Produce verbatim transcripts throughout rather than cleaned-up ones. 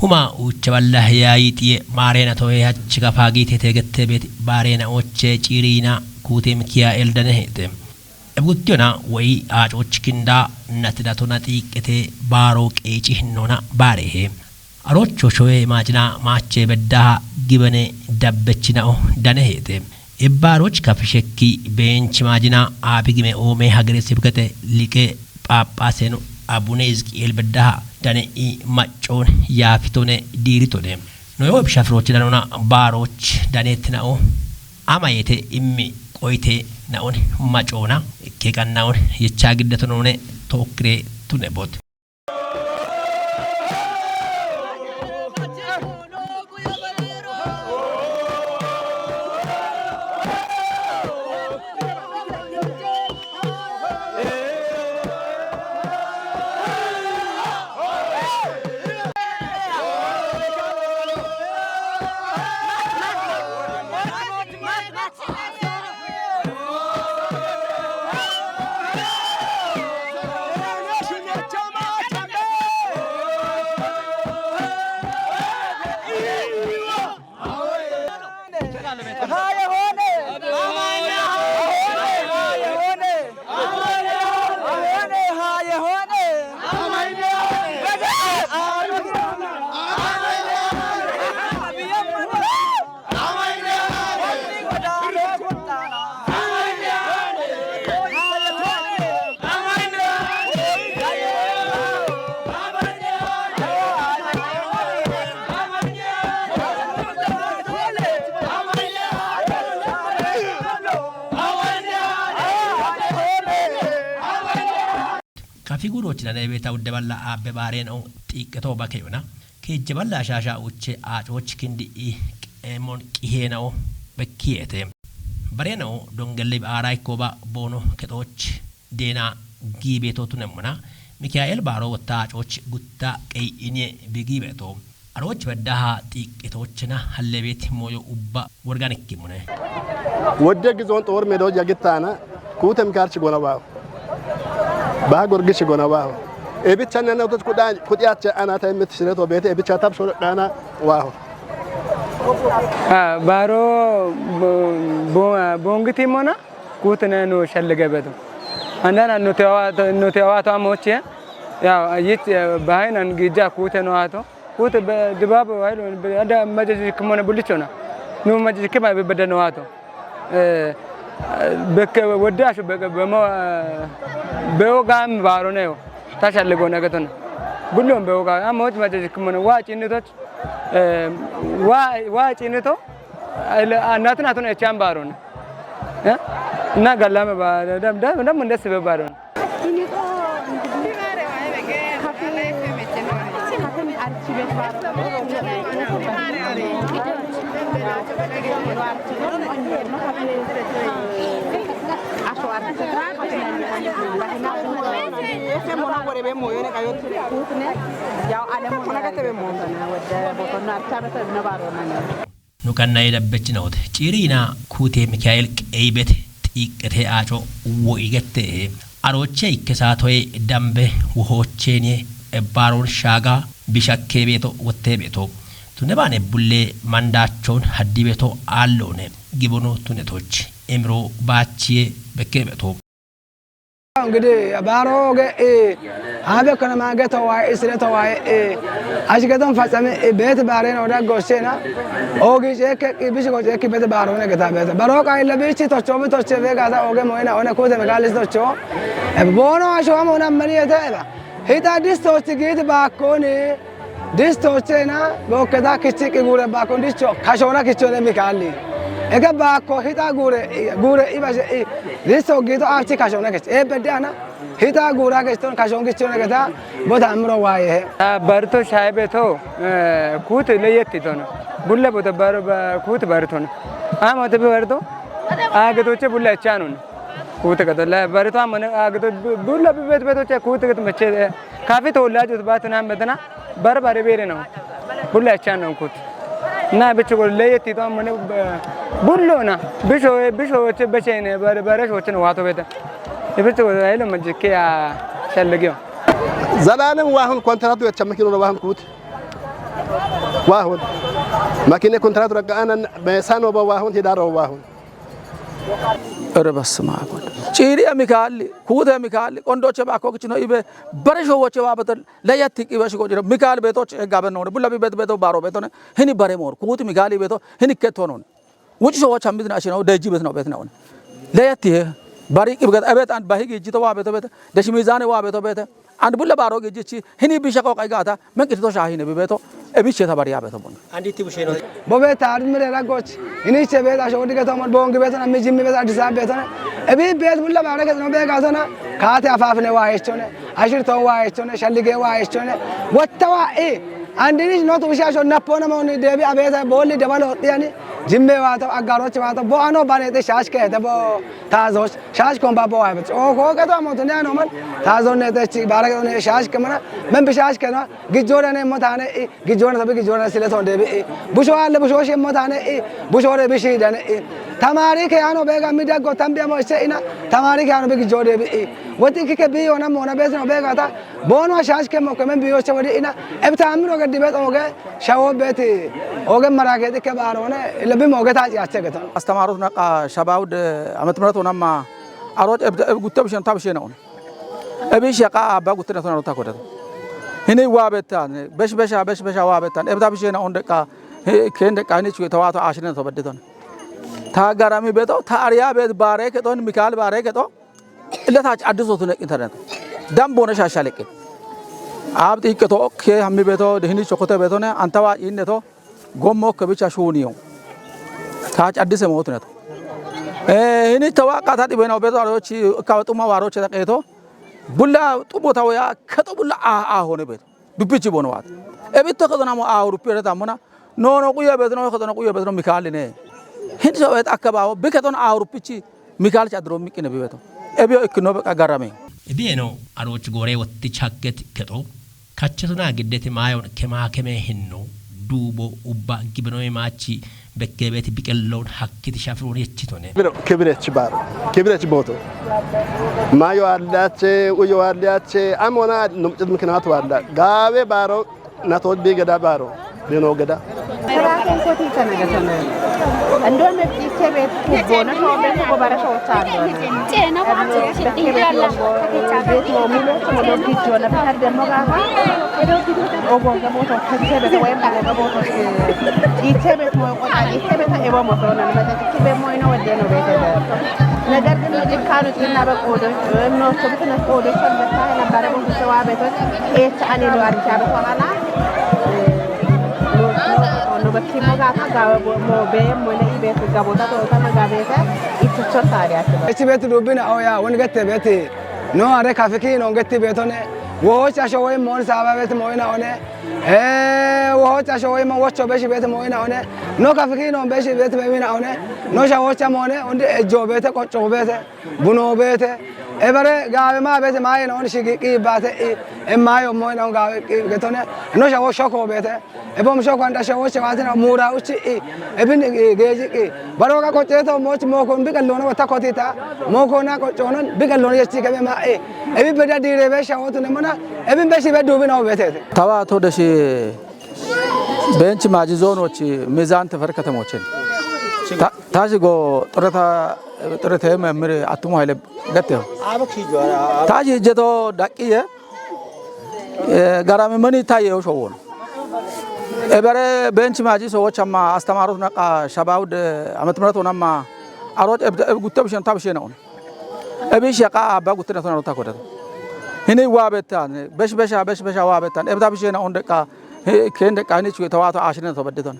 Huma uucha balla heya yiixiye maareena toye hach gafa giite teegette beeti baareena ooche ciiriina kuute Mikiyaa'el dane hee'te. Ebuttiyona woy aacoochi kinda natidatona xiiqqete baaroo qeeci hinnoona baareehe. Aroocho shoye maacina maache beddaha gibene dabbechinao dane hee'te. Ebbaaroochi kafishekki beenchi maajina aabigime oome hagere sibkete liqe phaaphaaseno Abune Hizqi'eel beddaha dane i maccoon yaafitone diiritone. Noyo ebishafiroochi danona baaroochi daneettinao ama yete immi qoyite naon macoona ikke qannaon yechaa giddatonone tookkire tune bote. Kafi guurochi dane beeta udde balla aabbe baareen on xiiqqe too bakeyona. Keejje balla ashaasha uche aacoochi kindi i qeemon qiheenao bekkiyeete. Bareenao dongelle aara ikkooba boono kexoochi deena giibeetoo tunemmona. Mikaa'eel baaroo wotta aacoochi gutta qey'iniye bigiibeetoo. Aroochi beddaha xiiqqetoochena hallebeeti mooyo ubba worganikkimune. Wodde gizoon xoor medooj yagittaana kuutem kaarchi gona waaho. Baha gorgichi gona waaho. Ebichanna na utoch kudhaan kuxiyache anata emmet sireto beete ebicha tab shoro dhaana waaho. Ah, baaroo bo-, bo-, boongitimmona kuutene nu shallige beto. Andana nu tewa-, nu tewato amoche. Ya, yit, eh, bahinan gija kuute no ato. Kuute be-, dibaabe waylo be-, ada majaji kimone bulichona. Nu majaji kima be bedano ato. Eh, bekke wodde asho bekke bemo, eh, bewo gam baaro neyo. Tashalle gona getona. Bullon bewo ga, amma wot majaji kimone wa cinni tot. Eh, wa, wa cinni to. Ele, ah, natun atun echan baaro ne. Eh? Na gallame ba, dam, dam, dam mun desi be baaro ne. Nu qannaye dabbechinote. Ciiriina kuute Mikaa'el qeybete xiiqqete aaco wo'i gette. Arooche ikke saatoye dambe wohoocheenie ebbaaroon shaaga bishakkee beeto wottee beeto. Tunne baane bulle mandaachoon haddii beeto aalloone. Gibono tunetoch. Emiro baachiye bekkee beeto. Enggidi baaro oge, eh, habe kana mage towaye, isire towaye, eh, ashgeton fatsame, eh, beeti baarena oda goshena. Ogi cheke, eh, bishi go cheke beeti baarone geta beeti. Baro ka illa bishi tocho bi toche be gata oge moyena one kuute Mikaa'elis tocho. Eh, boono asho amona mani ete ela. Hita distochi giiti baakkoni, distochena bookketa kichi qi guure baakko dicho, kashoona kichone Mikaa'eli. Ege baakko hita guure, guure ibashe, i, disto giito achi kashoona kich. E bedde ana hita guura kichon kashoon kichone geta bota amro waaye. Ah, barto shaaye beeto, eh, kuute leyetti tona. Bulle bota bar-, ba-, kuute bartona. Amote be barto, agetoche bulle achanon. Kuute gato la barito amane agito bu-, bulla bi bet beto che kuute gato meche, eh, kafi towlajoch baatana metana barbare beere no. Bulla echan no kuute. Na bicho go leyetti to amane, eh, bullona. Bisho, bisho che bechene barbare shochen waato beeta. E bicho go aylo majike ya shallegyo. Zalaalem waa hun kontratu echamekino waa hun kuute. Waahun. Makine kontiratu ragga'ana meesano ba waahun hidaro waahun. Ere basma akwad. Ciiri Mikaali, kuute Mikaali, kondoche ba ko kichino ibe, bare showoche ba betel, la yatti ki ba shigo jira. Mikaali beto che gabe no, bulla bi bet beto baro beto ne, hini bare mor, kuute Mikaali beto, hini keto no. Wuci showoche hamidna ashino, deji bet no bet no. La yatti he, bari ki bet, ebet an bahi gi jito wa beto bet, deshi mizane wa beto bet. An bulla baro gi jichi, hini bisha ko kai gata, men kitito shahine bi beto, ebi cheta bari ya beto bon. Andi ti busheno. Bo bet tarin mire ragoch, hini che bet asho diga to mon bongi beto na mi jimmi bet Addis Ababa beto na. Ebi bet bulla bare ke no be gato na, kaate afafne wa echone, ashir to wa echone, shallige wa echone. Watta wa e, andini no tu sha sho napona moni debi abeta boli debalo yani, jimme wa to, agaroche wa to, bo ano bane te shash ke te bo, tazoch. Shash kon ba bo ay bet. O ko ke to mo to ne ano man. Tazo ne te chi bara ke ne shash ke mana. Men bi shash ke na. Gijjo ne mo tane i. Gijjo ne to bi gijjo ne sile to de bi i. Busho alle busho she mo tane i. Busho re bi shi dane i. Tamari ke ano be ga mi daggo tambi mo se ina. Tamari ke ano bi gijjo de bi i. Woti ke ke bi ona mo na be se no be ga ta. Bono shash ke mo ke men bi yo che wadi ina. Eb tamiro ga dibe to ge. Shawo beti, oge marake dikke barone, lebi moge taji ache geton. Astamarot na qa shabaud amat marat onama arot eb, eb gutta bishen tabshen on. Ebi shaka abba gutta na tonaro takodat. Hini wa betan, besh besha, besh besha wa betan. Eb tabshen on deka, he, ken deka hini chwe tawato ashne to beddeton. Ta garami beto, ta ariya bet bare keton, Mikael bare keto. Illa taach Addis Otu neqqi internet. Dambone shashaleqqi. Abdi ikke to okke hammi beto, dehini chokote beto ne, antawa inne to, gommo okke bicha shuniyo. Taach Addis Otu neto. Eh, hini tawa qata dibena beto arochi, kawa tuma waroche taqeto. Bulla tubo tawa ya, keto bulla a, a hone beto. Dubbichi bono waati. Ebitto keton amo Awurupi ere tammona. Nono quya betno, keton quya betno Mikaali ne. Hin so et akkabawo, biketon Awurupichi Mikaali chadro mikkine bibeto. Ebio ikkino beqa garame. Ebieno aroch gore wotti chakket keto. Kachetona giddeti mayon kema keme hinno. Dubo ubba gibeno machi bekkebeeti biqelloon hakkiti shafiroon yechitone. Biro, kibirech baro. Kibirech boto. Mayo allache, uyo allache, amona numchet mkinatu alla. Gawe baro, na todbi geda baro. Bino geda. Sira kun koti kana ga tana. Ando me tike be kubona to be ko bara to tando. Be to mu be ko do ki jona be hadde mo ga. Obo ga boto tike be ko em ga boto. Ite be ko ko ta ite be ta ebo mo to na be ta ite be mo ino wede no be ta. Nagar din no jikano tin na be ko do no to be na ko do so be ta na bare mo so wa be to. E ta ani no ari ta be ko ala. No no no be ki mo ga ta ga mo be mo le ibe ko ga bo ta to ta ma ga be ta. Itu so ta ya. Eti be tu do bina o ya won ga te be te. No are ka fiki no ga te be to ne. Wo cha sho we mo sa ba be te mo ina one. Eh, wohocha sho ima wocho beshi bete mo ina one. No ka fiki no beshi bete mo ina one. No sha wocha mo ne, undi ejo bete, kocho bete, buno bete. Ebare gawe ma bete ma ina one shigi ki bate i. E ma yo mo ina gawe ki getone. No sha wo shoko bete. Ebom shoko anda sha woche wate na mura uchi i. Ebin geji i. Baro ka koche to mo mo ko bi kallo na wata kotita. Mo ko na kocho non bi kallo yechi ke ma e. Ebi beda dire be sha wotu ne mona. Ebin beshi be dubi na bete. Tawa to da shi bench maji zono ci mizan tafar katamoce. Ta, ta shigo turata, turata ya mai mure a tumu haile gatte. Ta shi je to dakiye. Eh, garami mani ta ye osho won. Ebare bench maji so wachamma astamarot na qa shabaud amat marat onamma arot eb, eb gutta bishen tabshen on. Ebi shaka abba gutte na tonaro takodat. Hini wa betan, besh besha, besh besha wa betan. Ebda bishena on deka, he, ken deka hini chwe tawato ashine to beddeton.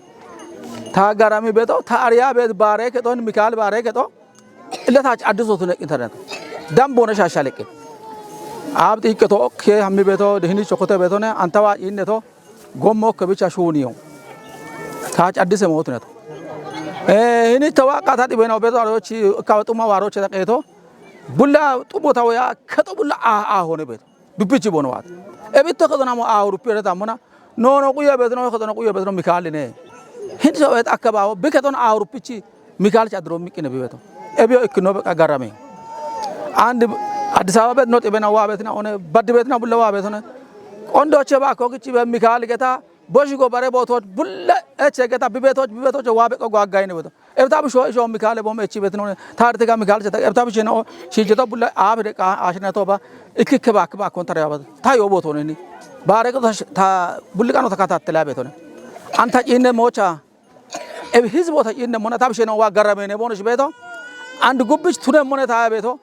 Ta garami beto, ta ariya bet bare keton, Mikael bare keto. Illa taach Addis Otu neqqi internet. Dambone shashaleqqi. Abdi ikke to okke hammi beto, dehini chokote beto ne, antawa inne to. Gommo okke bicha shuniyo. Taach Addis Otu neto. Eh, hini tawa qata dibena beto arochi, kawa tuma waroche taqeto. Bulla tubo tawa ya, keto bulla a, a hone beto. Dubbichi bono waati. Ebitto keton amo Awurupi ere tammona. No no quya betno, keton quya betno Mikaali ne. Hin so et akkabawo, biketon Awurupichi Mikaali chadro mikkine bibeto. Ebio ikkino beqa garame. And Addis Ababa bet not ibena wa betna one, baddi betna bulla wa betone. Ondo che ba ko kichi be Mikaali geta, Boshi go bare botoch bulle eche geta bibeto bibeto wa be go agayne beto. Ebta bisho isho Mikael bom echi betino. Tartiga Mikael cheta ebta bishino shijeto bulle abire ka ashne to ba. Ikikke bak bak kon tare abad. Ta yo boto ne ni. Bare ko ta ta bulle kano ta katattela beto ne. Anta inne mocha. Ebi hizbo ta inne mona ta bishino wa garame ne bono shibeto. And gubbich tune mona ta beto.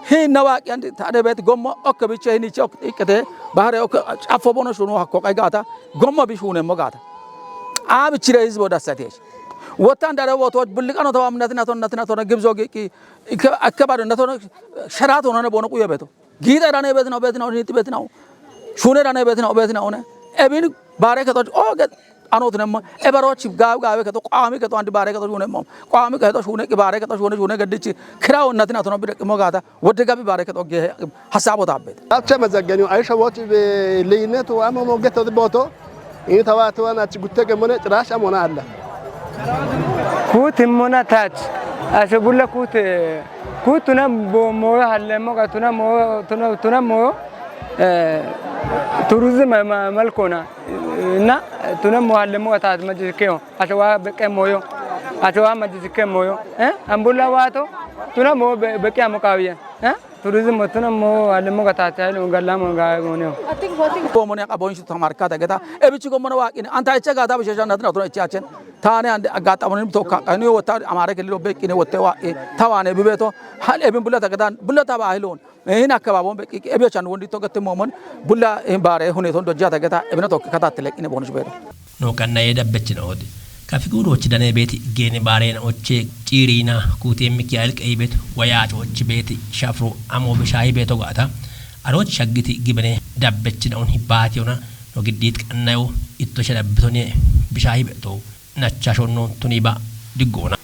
Hin na waqi andi ta de bet gommo okke biche hin ichi okke ikete. Bahare okke afo bono shunu hakko kai gata. Gommo bi shune mo gata. Abi chire hizbo dasatiyesh. Wotan dare woto bulle kano to amnati naton nati naton gibzo gi ki. Ikke ikke bado naton sharato nane bono kuye beto. Gita dane betina betina niti betina. Shune dane betina betina one. Ebin bare keto o get anot nemma. Ebaro chib gaw gawe keto qami keto andi bare keto shune mom. Qami keto shune ki bare keto shune shune gedichi. Kira onnati naton bi mo gata. Wodde gabi bare keto ge hasabo tabbet. Acha mazagenu aisha wot be leynetu ama mo geto boto. Ini tawa tawa na chigutte gemone trash amona alla. Kut immona tach. Asho bulla kut kut tuna bo moyo halle mo ga tuna mo tuna tuna mo eh, turizm ma malkona. Na tuna mo halle mo ga tat majikeo. Asho wa bekke moyo. Asho wa majike moyo. Eh? Ambulla wato tuna mo bekke amo kawiya. Eh? Turizm mo tuna mo halle mo ga tat ay no galla mo ga mo ne. Ko mo ne ka bon shi tamarka ta geta. Ebichi ko mo wa kini anta eche ga ta bishe shan na tuna tuna eche achen. Tane ande agata mo to ka ni wota amare ke lo bekke ni wote wa. Tawane bibeto. Hal ebin bulla ta geta bulla ta ba hilon. Hin akkababon beqqi ebiyochan wondi togette momon bulla hin bare hune ton dojjata geta ebina tokki katattele ine bonus bedo. No kanna ye dabbechin odi. Kafi gudochi dane beti geni bare na oche chirina kute Mikael qeybet waya ochi beti shafru amo bishahi beto gata. Aroch shaggiti gibene dabbechin on hibati ona no giddit kannayo itto shadabbitone bishahi beto. Nacha shonno tuniba diggona.